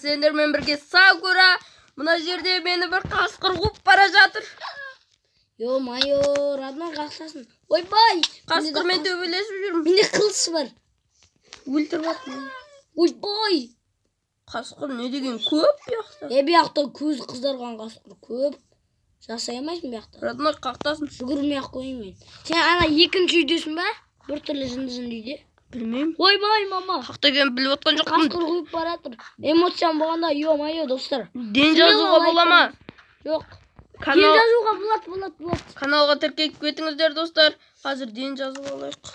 Сендермен бірге Сакура. Мына жерде мені бір қасқыр қуып бара жатыр. Ё-моё, родной, қақсасын. Ойбай! Қасқырмен төбелесіп жүрмін. Менде қылыш бар. Өлтіріп жатыр мені. Ойбай! Қасқыр не деген көп бұяқта. Е, бұяқта көз қызарған қасқыр көп. Жасай алмайсың бұяқта. Родной, қақтасын. Жүгірмей ақ қояйын мен. Сен ана екінші үйдесің ба? Бір түрлі жынды-жынды үйде. Білмеймін. Ойбай, мама. Қақта екенін біліп отқан жоқпын. Қасқыр қуып бара жатыр. Эмоциям болғанда, ё-моё, достар. Ден жазуға бола ма? Жоқ. Ден Канал жазуға болады, болады, болады. Каналға тіркеліп кетіңіздер, достар. Қазір ден жазып алайық.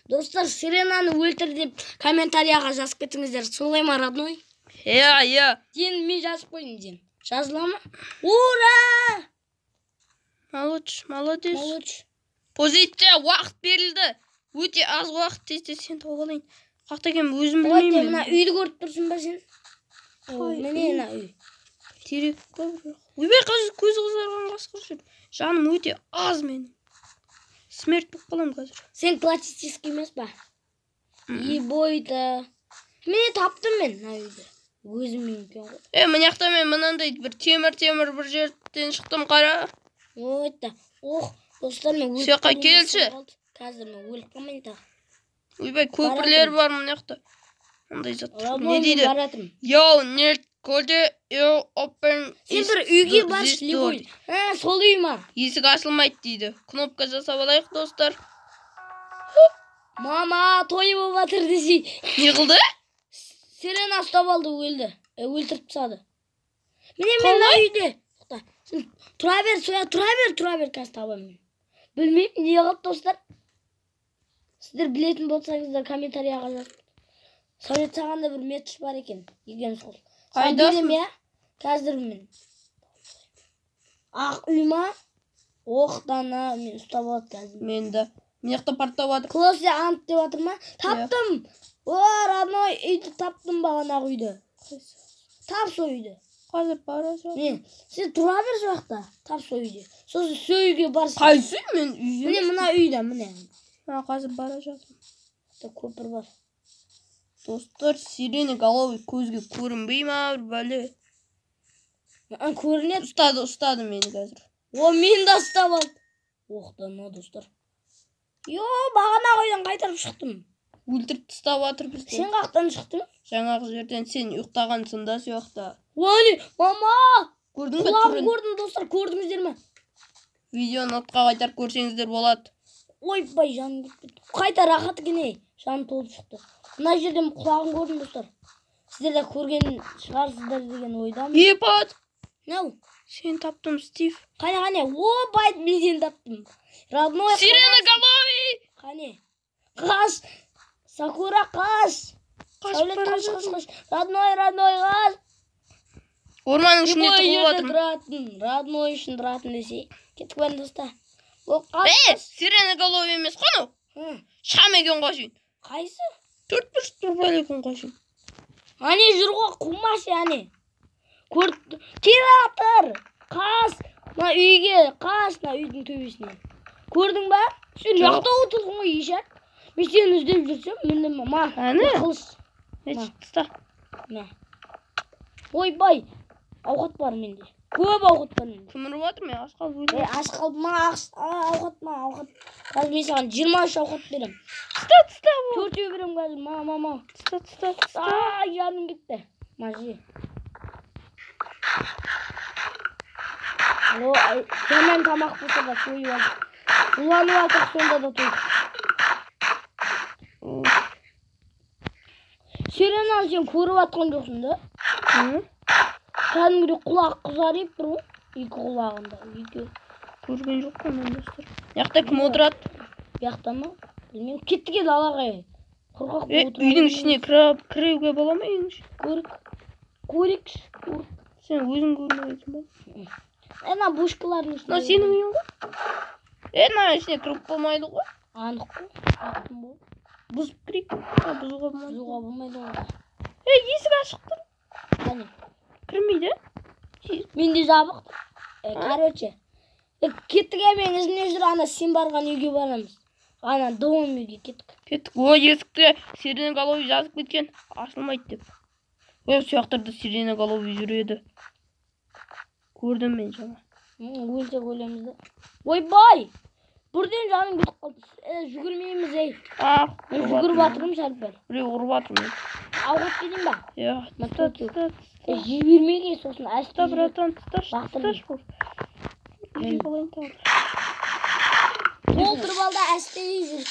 Достар, Сиренаны өлтір деп комментарияға жазып кетіңіздер. Солай ма, родной? Иә, иә. Ден мен жазып қойдым, ден. Жазыла ма? Ура! Молодец, молодец. Молодец. Позиция, уақыт берілді. Өте аз уақыт, тез тез сені тауып алайын. Қақта екенін өзім Давайте, білмеймін. мына үйді көріп тұрсың ба сен? Қай Міне үй? мына үй. Терек па бірақ? Ойбай, қазір көзі қызарған қасқыр жүр. Жаным өте аз менің. Смерть болып қаламын қазір. Сен классический емес па? Ебойда. Міне таптым мен мына үйді. Өзім үйім екен ғой. Е, мына жақта мен мынандай бір темір-темір бір жерден шықтым, қара. Ой, ох, достар, мен өліп Сен жаққа қалуым келші. қалды. Қазір мен өліп қалмайын тағы. Ойбай, көпірлер бар мына жақта. Мындай зат. Родной, Не мен дейді? баратырмын. Yo, нет, коде, yo, open. Сен бір үйге баршы, любой. А, сол үй ма? Есік ашылмайды дейді. Кнопка жасап алайық, достар. Мама, той болып жатыр десей. Не қылды? Сирена ұстап алды, өлді. Өлтіріп тастады. Міне мен мына үйде. Тоқта. Сен тұра бер, соя тұра бер, тұра бер, қазір табамын мен. Білмеймін, не қылды, достар. Сіздер білетін болсаңыздар, комментарияға жазып. Сәулет, саған да бір метш бар екен. Деген сол. Саған Қайдасың? беремін, иә? Қазір мен. Ақ үй ма? Ох, дана, мен ұстап алады қазір. Мен де. Мына жақта парттап жатыр. Клоссе ант деп жатыр ма? Таптым. О, родной, үйді таптым, бағанағы үйді. Тап сол үйді. Қазір бара жатырмын. Міне, сен тұра бер сол жақта. Тап сол үйде. Сосын сол үйге барсың. Қайсы үй? Мен үйде. Міне мына үйде, міне. Ha, қазір бара жатырмын. Та көпір бар. Достар, сиреноголовый көзге көрінбей ма бір бәле? А, көрінеді. Ұстады, ұстады мені қазір. О, мені де ұстап алды. Ох, дана, достар. Йо, бағанағы үйден қайтарып шықтым. Өлтіріп тастап жатыр бізді. Сен қаяқтан шықтың? Жаңағы жерден, сен ұйықтағансың да сол жақта. Ой, мама! Көрдің бе Құлағын түрін? көрдім, достар, көрдіңіздер ме? Видеоны отқа қайтарып көрсеңіздер болады. Ойбай, жаным кетті. Қайта рахат екен, ей. Жаным толып шықты. Мына жерден құлағын көрдім, достар. Сіздер де көрген шығарсыздар деген ойдамын. Епат! Нау? Сені таптым, Стив. Қане, қане. Опай, мен сені таптым. Родной, Сиреноголовый! қане. Қаш! Сакура, қаш! Қашып Сәулет, бара қаш, қаш, жатырмын. қаш. Родной, родной, қаш! Орманның ішіне Любой тығылып жерде жатырмын. тұратын, родной үшін тұратын десе. Кеттік бәрін, достар. О, қаш, Е, қаш. сиреноголовый емес қой анау. Hı, Шам екен ғой сен. Қайсы? Төрт бұрыш бір бәле екен ғой сен. Әне жүр ғой, қумашы, әне. Көріп, келе. Қаш, мына үйге, қаш, мына үйдің төбесіне. Көрдің ба? Сен Жоқ. жақта отырсың ғой, ешак. Мен сені іздеп жүрсем, міне ма, Әне. қылыш. Не, Ма. таста. Мә. Ойбай, ауқат бар менде. Көп ауқат бар менде. Кім ұрып жатыр? Мен аш қалып Е, өлдім. аш қалдым, ма, ауқат, ма, ауқат. Қазір мен саған 23 ауқат беремін. Таста, таста. Төртеу беремін қазір, ма, ма, ма. Таста, таста, таста. Ай, жаным кетті. Ма, же. О, ай, жаман тамақ болса да тойып алдық. Уланып жатырық, сонда да тойдық. Сиренаны сен көріп жатқан жоқсың да? Hı? Кәдімгідей құлақ қызарып тұр ғой. Екі құлағында, екі. Көрген жоқпын мен, достар. Мына жақта кім отырады? Бұяқта ма? Білмеймін. Кеттік енді далаға. Қорқақ Е, болып үйдің ішіне кіруге бола ма үйдің ішіне? Көрік. Көрейікші. Көрік. Сен өзің көрмегенсің ба? Ана бушкалардың ішінде. Мынау сенің үйің ғой. Е, мына ішіне кіріп болмайды ғой. Анық қой. Аттым ғой. Бұзып кірейік. А, бұзуға болмайды. Бұзуға болмайды ғой. Е, есік ашық тұр. Қане. Кірмейді. Менде жабық. Короче. Кеттік, е, менің ізімнен жүр, ана сен барған үйге барамыз. Ана дом үйге кеттік. Кеттік. Ой, есікте сиреноголовый жазып кеткен. Ашылмайды деп. Ой, сияқтарда сиреноголовый жүреді. Көрдім мен жаңа. Өлсек өлеміз да. Ойбай! Бірден жаным кетіп қалды. Жүгірмейміз, ей. А, Мен жүгіріп жатырмын сәл пәл. Біреу ұрып жатыр мені. Ауғат кетейін ба? Иә, Мотор тыста, тыста, Жібермей сосын әсте тыста, братан, тысташы, Лақтырдым. тысташы. Жеп алайын тағы. Толтырып ал да әсте жүр.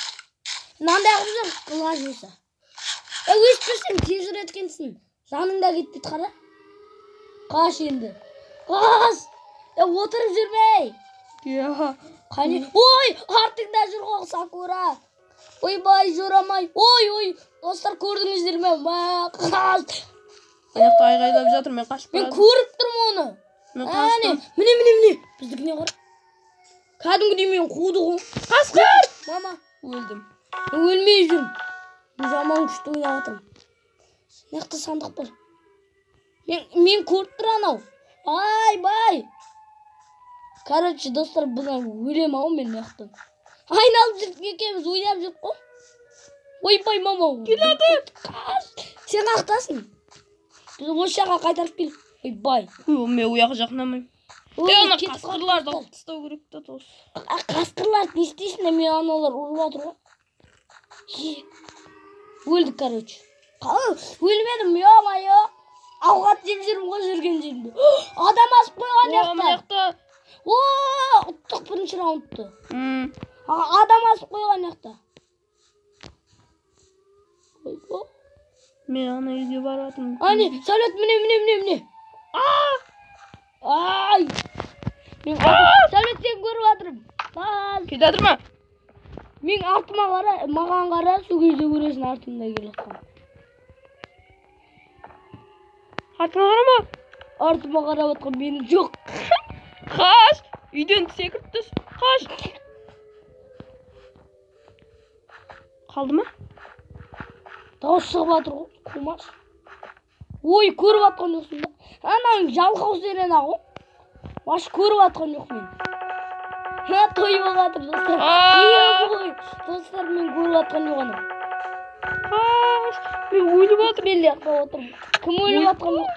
Мынандай қылып жүр, лаж болса. Өстіп жүрсең тез жүреді екенсің. Жаның да кетпейді, қара. Қаш енді. Қаш! Отырып жүрмей. Иә. Қане? Ой, артыңда жүр ғой Сакура. Ойбай, жорамай. Ой, ой, достар көрдіңіздер ме? Мә, қаш. Ана жақта айғайлап жатыр, мен қашып Мен барадым. көріп тұрмын оны. Мен Әне, қаштым. міне, міне, міне. Біздікіне қара. Кәдімгідей мені қуды ғой. Қасқыр! Мама, Өлдім. мен өлмей жүрмін. Мен жаман күшті ойнап жатырмын. Мына жақта сандық бар. Мен көріп тұр анау. Ай, бай. Короче, достар, бұдан өлем ау мен мына жақтан. Айналып жүрдік екеуміз, ойнап жүрдік қой. Ойбай, мама. Келеді. Қаш. Сен қаяқтасың? Біз осы жаққа қайтарып кел. Ойбай. Ой, мен ол жаққа жақындамаймын. Ой, Ана кетіп қалды қасқырларды достар. алып тастау керек та, дос. Қасқырларды не істейсің, мен аналар ұрып жатыр ғой. Е, өлдік, короче. Қалай өлмедім, ё-моё. Ауқат жеп жүрмін ғой жүрген жерімде. Адам асып қойған О, мына жақта. жақта. О, ұттық бірінші раундты. Адам асып қойған жақта. Ойбай. Мен ана үйге баратырмын. Әне, сәулет, міне, міне, міне, міне. Ай! Мен сәулет, сені көріп жатырмын. Бас. Келе жатыр ма? Мен артыма қара, маған қара, сол кезде көресің артымда келе жатқан. Артыңа қарама. Артыма қарап жатқан мені жоқ. Қаш! Үйден секіріп түс. Қаш! Қалды ма? Дауыс шығып жатыр ғой, қумаш. Ой, көріп жатқан жоқсың ба? Анаң жалқау сирена ғой. Баш көріп жатқан жоқ мен. Ха, той болып жатыр, достар. Аа! Ой, достар, мен көріп жатқан жоқ анау. Қаш! Мен өліп жатырмын. Мен де ұйықтап отырмын. Кім өліп жатқан жоқ?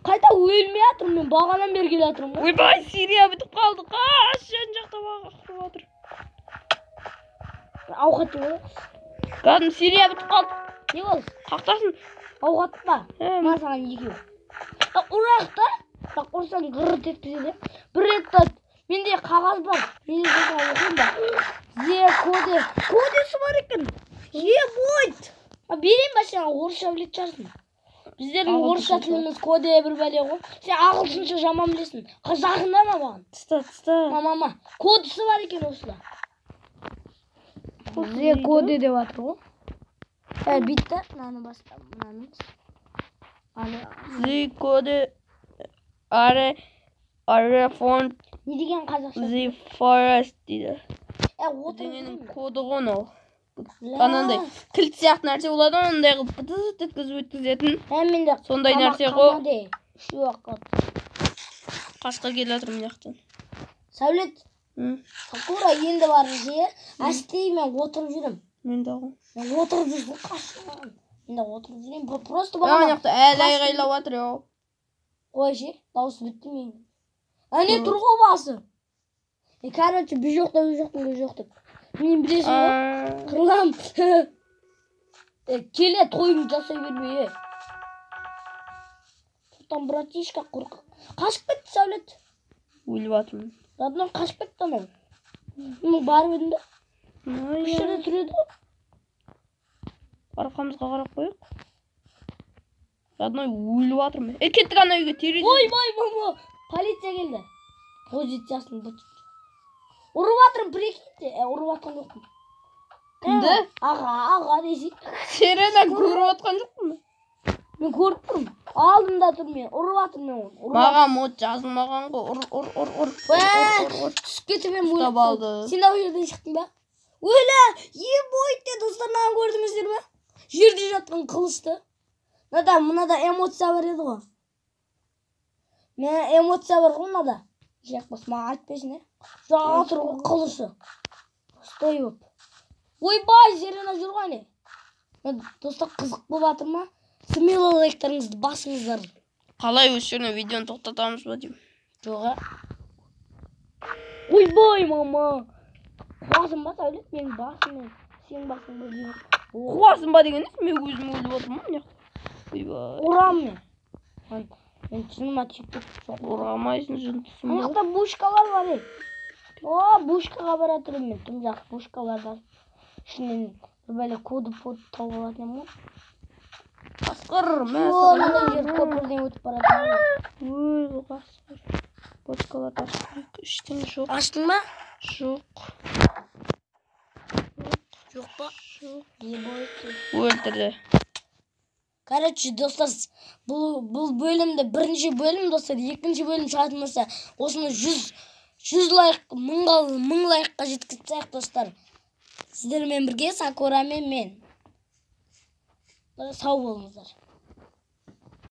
Қайта өлмей жатырмын мен, бағанадан бері келе жатырмын ғой. Ойбай, серия бітіп қалды. Қаш! Жан жақта ұрып жатыр. Ауқат жеп алайық. Кәдімгі серия бітіп қалды. Не болды? Қақтасын. Ауқат па? Ә, Мына саған екеу. Ұрайық та. Бірақ ұрсаң ғырт еткізеді. Бір рет та менде қағаз бар. Менде сосын оқимын ба? Зе коде. Кодесі бар екен. Е, бойт. Берейін ба саған, орысша білетін шығарсың. Біздердің Ағылшынша. орысша тіліміз коде бір бәле ғой. Сен ағылшынша жаман білесің. Жақындама маған. Тыста, тыста. Мама, мама. Кодысы бар екен осыда. Код Зе дейді. коде деп жатыр ғой. Бит та, мынаны баста, мынаны бас. Аны Зе коде аре аре фонд не деген қазақша? The forest дейді. Отырып Бірдеңенің жүрмін. коды ғой анау. Ля. Анандай кілт сияқты нәрсе болады ғой, андай қылып быт еткізіп өткізетін. Менде Сондай тамақ нәрсе ғой. қалмады. Үшеу ақ қалды. Қасқыр келе жатыр мына жақтан. Сәулет, Сакура енді бар же. Әсте мен отырып жүрмін. Мен де ғой. Мен отырып жүрсің, қашан. Мен де отырып жүремін. Просто Ана бағана жақта әлі қасқыр- айғайлап жатыр ау. Қой ше, дауысы бітті менің. Әне тұр ғой басы. Короче, біз жоқ та, біз жоқтың, біз жоқ деп. Мен білесің ғой. Қырылам. Келе, тойыңды жасай бермей, е. Там братишка қорқақ. Қашып кетті Сәулет. Өліп жатырмын. Родной қашып кетті анау. Мен барып едім да. Мына Осы жерде тұр еді ғой. Арқамызға қарап қояйық. Родной өліп жатырмын. Кеттік ана үйге терезе. Ойбай, мама. Полиция келді. Позициясын бұт. Ұрып жатырмын, прикиньте. Ұрып жатқан жоқпын. Кімді? Аға, аға десей. Сирена көріп жатқан жоқпын. Мен көріп тұрмын. Алдымда тұр мен. Ұрып жатырмын мен оны. Ұрып Маған мод жазылмаған ғой. Ұр, ұр, ұр, ұр. Уә! Ұр, ұр, ұр. Түсіп кетіп едім, Ұстап өліп алды. қалдым. Сен де ол жерден шықтың ба? Өлі! Ебойте, достар, мынаны көрдіңіздер ме? Жерде жатқан қылышты. Мынада эмоция бар еді ғой. Мен эмоция бар ғой мынада. Жақ бас, маған айтпайсың, е? Жатыр ғой қылышы. Стой болып. Ойбай, Зерена жүр ғой әне. Достар, қызық болып жатыр ма? Смело лайктарыңызды басыңыздар. Қалай, осы жерден видеоны тоқтатамыз ба деймін. Жоқ, а? Ойбай, мама. Қуасың ба, Сәулет? Менің басым мен сенің басың бірдей. О, Қуасың ба деген несі? Мен өзім өліп отырмын ғой мына жақта. Ойбай. Ұрамын мен. Мен жыныма тиіп кетті. Жоқ. Ұрамайсың, жындысың Ана ба? жақта бушкалар бар, ей. О, бушкаға бара тұрмын мен. Тым жақсы бушкалар бар. Ішінен бір бәле коды под тауып алатын едім ғой. Қасқыр, мә. О, мына жер көпірден өтіп бара жатыр. Ой, қасқыр. Бочкаларды ашып көрейік. Ештеңе жоқ. Аштың ба? Жоқ. Жоқ па? Жоқ. Не болды? Өлтірді. Короче, достар, бұл бөлімді, бірінші бөлім, достар, екінші бөлім шығатын болса, осыны 100 лайк, 1000 лайкқа жеткізіп тастайық, достар. Сіздермен бірге Сакура мен мен. Сау болыңыздар.